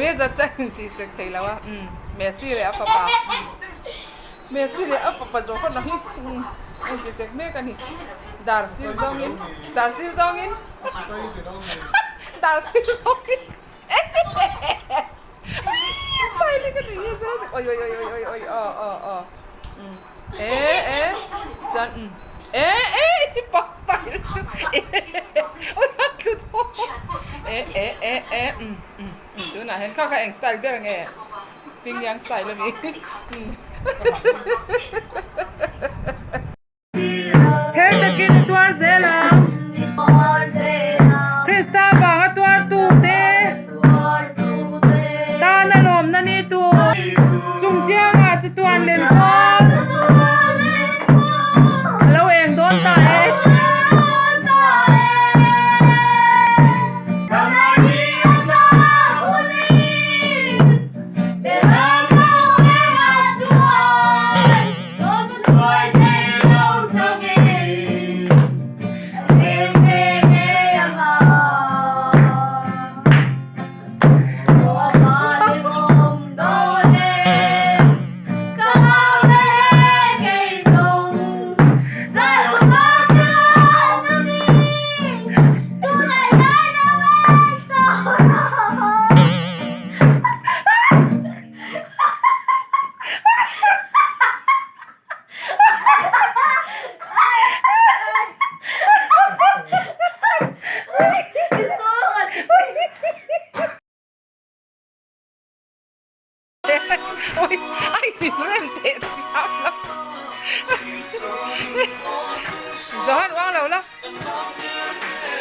Nui zat chuan inti sek thei lo a, umm Messi leh a fapa Messi leh a fapa Johana hi umm a inti sek mek a ni. Dar sir zawngin dar sir zawngin dar sir zawngin style hi ka nuih hi a zir oi oi oi oi oi aw aw aw umm e e chuan umm e e i pa style chu oi a tlu dawn e e e e umm umm umm tunah hian kha kha eng style ber nge Pingyang style a ni umm. Chher takin i tuar zel ang. Krista vanga tuartute tana lawmna ni tur chungtiangah chu tuan len pawn a lo eng dawn ta e. Oi, a inrem teh chiam lo Johan uang lo la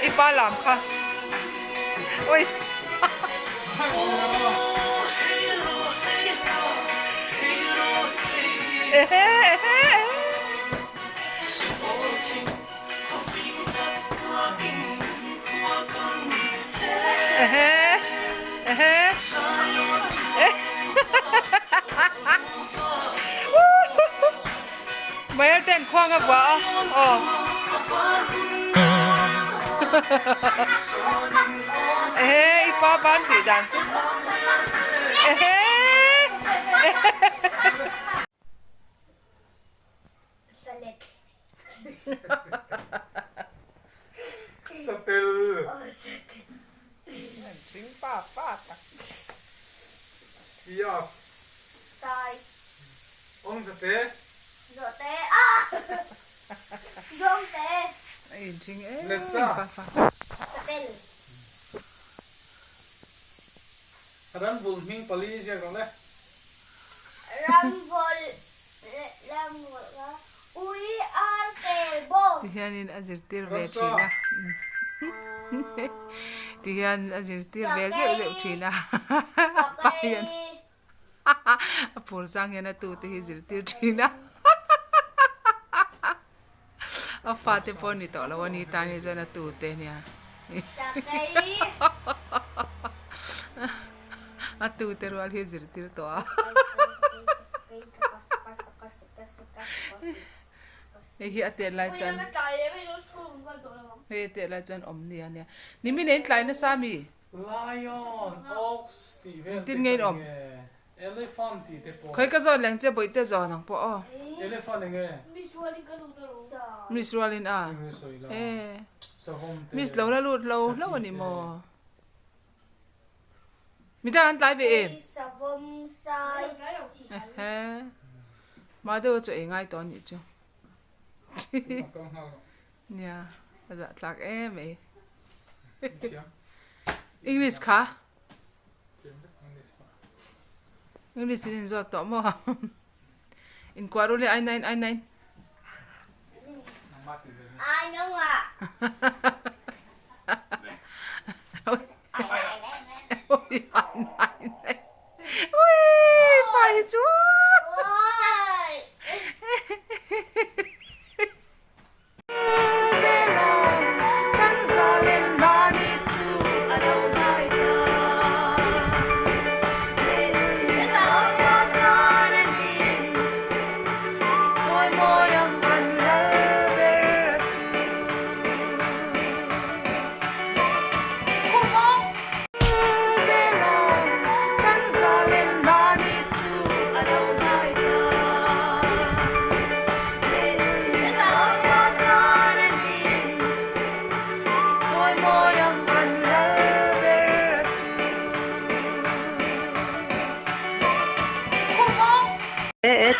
i pa lam kha oi. Mayar ten khuang a vuah a aw ehe i pa ban tih dan chu ehe Satel. Thing pa pa tak. Yes. Sai. Ong sate. Zawhte. Ah! Zawngte. A in thing em Letsa. pa pa. Satel. Ranvul hming pali ziak rawh le. Ramvul ramvul kha ui ar tel bawk. Tihianin a zirtir ve thin a. Tihian a zirtir ve zeuh zeuh thin a. Pa hian a phur chang hian a tute hi zirtir thin a. A fate pawh ni tawh lo a ni tan hi chuan a tute nia. A tute rual hi zirtir tawh a. Hei hi a tet lai chuan hei a tet lai chuan awm nia nia. Nimin in tlai nasa mi? Lion, ox tih vel te Engtin nge in awm? enge? Elephant tih te pawh. Khawi ka zawn leng che bawihte zawn ang pawh aw. Elephant enge? Miss rualin a. Enge sawi la. E. Savawm te. Miss lo la lut lo hlo a ni maw? Midang an tlai ve em? Savawm sai. Ehe. Mah deuh chu ei ngai tawh a nih chu. Nia, a zah tlak em ei. English kha? English in inzawt tawh maw? Inkuah ru le ai nine ai nine. Ai nung ah. Oi ai nine nine. Ui pa hi chu.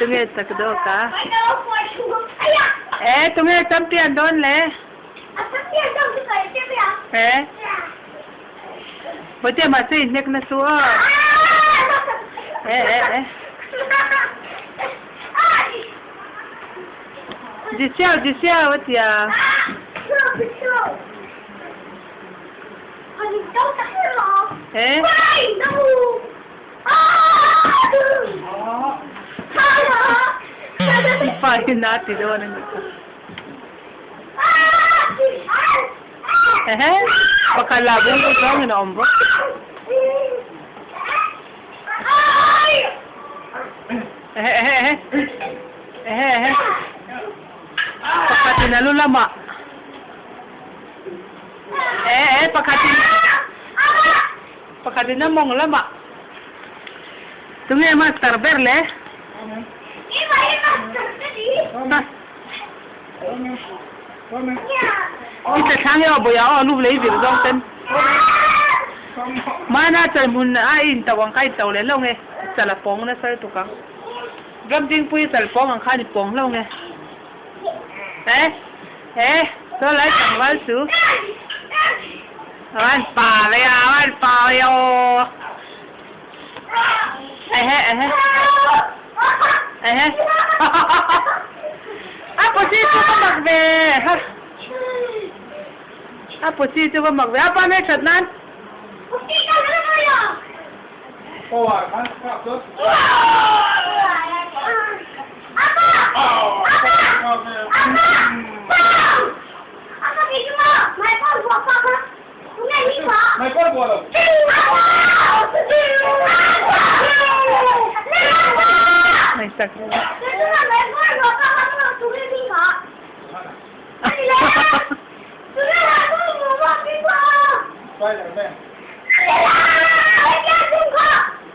Tunge chak zawk a? E tunge champion dawn le? E Bawihte mahse i hnek na chu aw. E e e. Jisiau jisiau a tia. E. I pa hi na ti dawn a nih kha. Ehe, pakhat lah bung bung zawngin a awm bawk. Ehe ehe ehe. Ehe ehe. Pakhatin a lu lamah. Eh eh pakhatin pakhatin a mawng lamah. Tunge master ber le? I tla thlang e aw bawiah aw lu lei vir zawng ten. Mana chal hmun a i in to ang kha i to leh hlauh nge chal a pawng nasa lutuk ang. Ramdingpui chal pawng ang khan i pawng hlauh nge. Eh eh saw lai tlangval chu a van pa ve a a van pa ve aw. Ehe ehe ehe a pawsi chu ka mak ve ha a pawsi chu ka mak ve a pa hmel that nan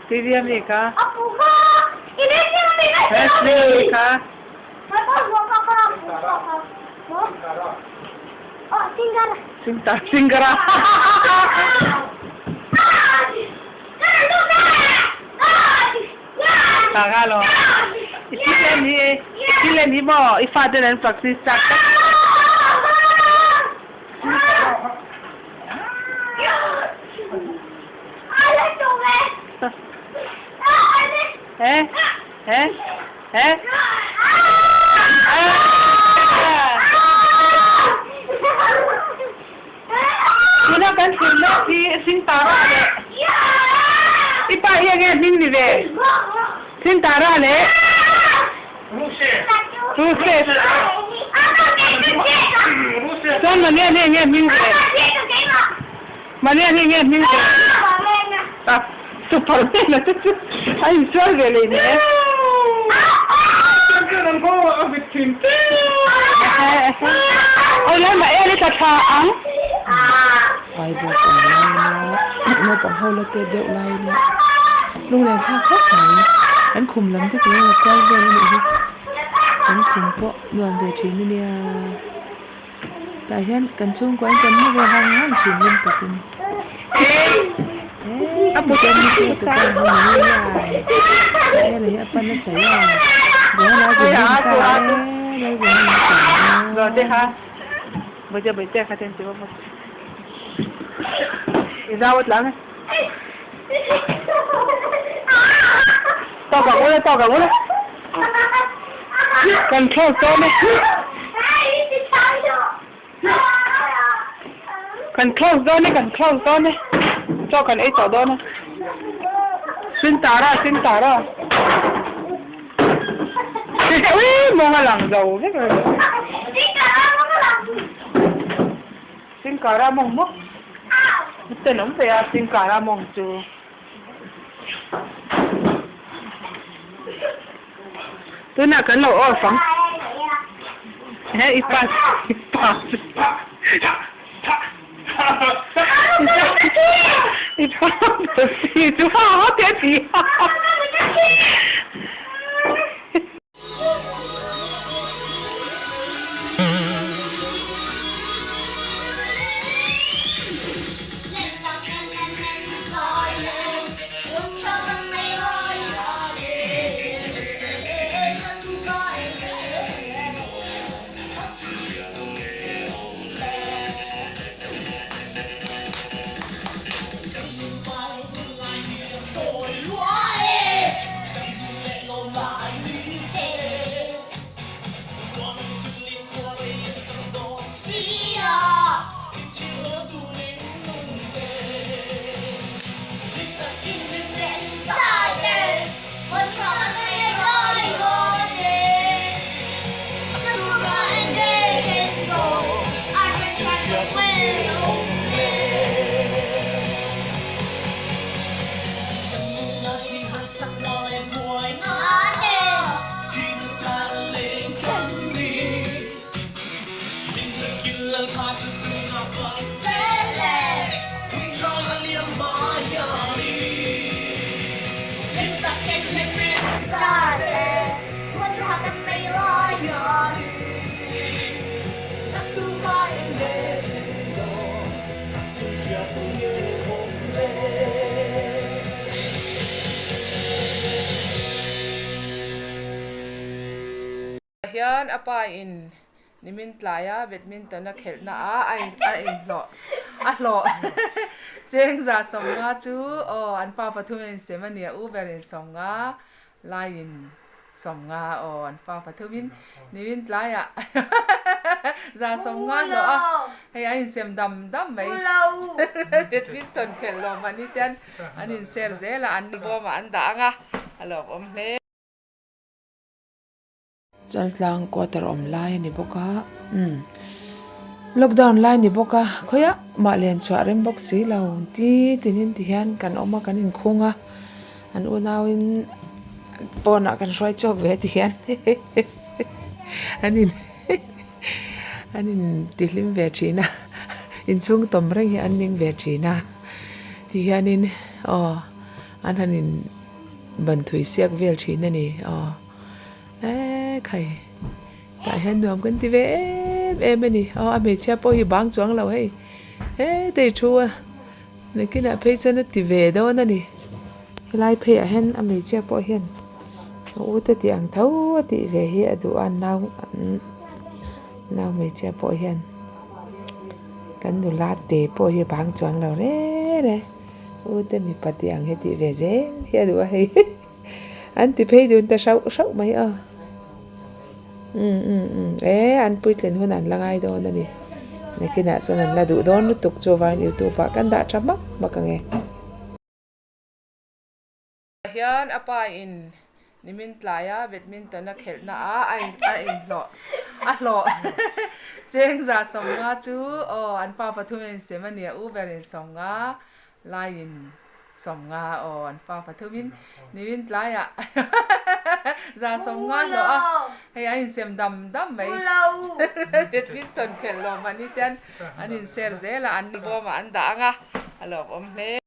TV a mi kha Wrestling a mi kha Singara Kha lo i thil len hi i thil len hi maw i fate an practice chak tak Eh eh eh Tuna kan thlir mek hi Sintara leh i pa hi enge hming ni ve? Sintara leh Ruse Chuan Mania hi enge hming ve? Mania hi enge hming ve? Ah Superman a te chu a insual ve leh ni e. Aw lai mah el i tla thla ang. Bible awm laina naupang ho la tet deuh laina lunglen thlak khawp mai an khum lam te ka lo la kual vel a nih hi an khum pawh nuam ve thin a nia. Tah hian kan chhungkua in kan mu ve hang hang thin hlim takin eee tichuan nasa tupa hi ni hian a ela hi a pan a chei a Johana a din rim ta eee Lal Johana a tlan dawn. Kan close dawn e. Kan close dawn e, kan close dawn e. Chaw kan ei tawh dawn e. Sintara, Sintara. Ui, mawng a lang zo vek reng. Singkara mawng maw? Tenawm ve a, Singkara mawng chu. Tunah kan lo off ang. He i pass i pass. I pass si chu ha ha te ti. Hian a pa in nimin tlaia badminton a khelhna ah a in a inhlawh a hlawh cheng za sawmnga chu aw an pa pathum in sem a nia u ber in sawmnga laiin sawmnga aw an pa pathum in nimin tlaiah za sawmnga hlawh a hei a insem dam dam mai badminton khelh lawm mahni te an inser zel a an bawmah an dah ang a a lawmawm hle. Chaltlang quarter awm lai a ni bawk a umm lockdown lai a ni bawk a khawiah mah len chhuah rem bawk si lo ti tinin ti hian kan awm a kan inkhung a an unauin pawnah kan hruai chhuak ve ti hian an in an in tihlim ve thin a inchhung tawm reng hi an ning ve thin a ti hianin aw an han in ban thui siak vel thin a ni aw. Eee khai tah hian nuam kan ti ve em em a ni aw a hmeichhia pawh hi bang chuang lo hei hetei thu a nakinah phei chuan a ti ve dawn a ni helai phei ah hian a hmeichhia pawh hian a u te tih ang tho a tih ve hi a duh a nau nau hmeichhia pawh hian kan nula te pawh hi bang chuang lo reng reng u te mipa tih ang hi tih ve zel hi a duh a hei. An ti phei dun ta hrauh hrauh mai a. Umm umm umm e an puitlin hun an la ngai dawn a ni. Nakinah chuan an la duh dawn lutuk chu avangin youtube ah kan dah tha hmak hmak ang e. Hian a pa in nimin tlaia badminton a khelhna ah a in a inhlawh a hlawh cheng za sawmnga chu aw an pa pathum in sem a nia u ber in sawmnga laiin Sawmnga aw an pa pathumin nimin tlaiah za sawmnga hlawh a hei a insem dam dam mai badminton khelh lawm mahni te an inser zel a an bawmah an dah ang a a lawmawm hle.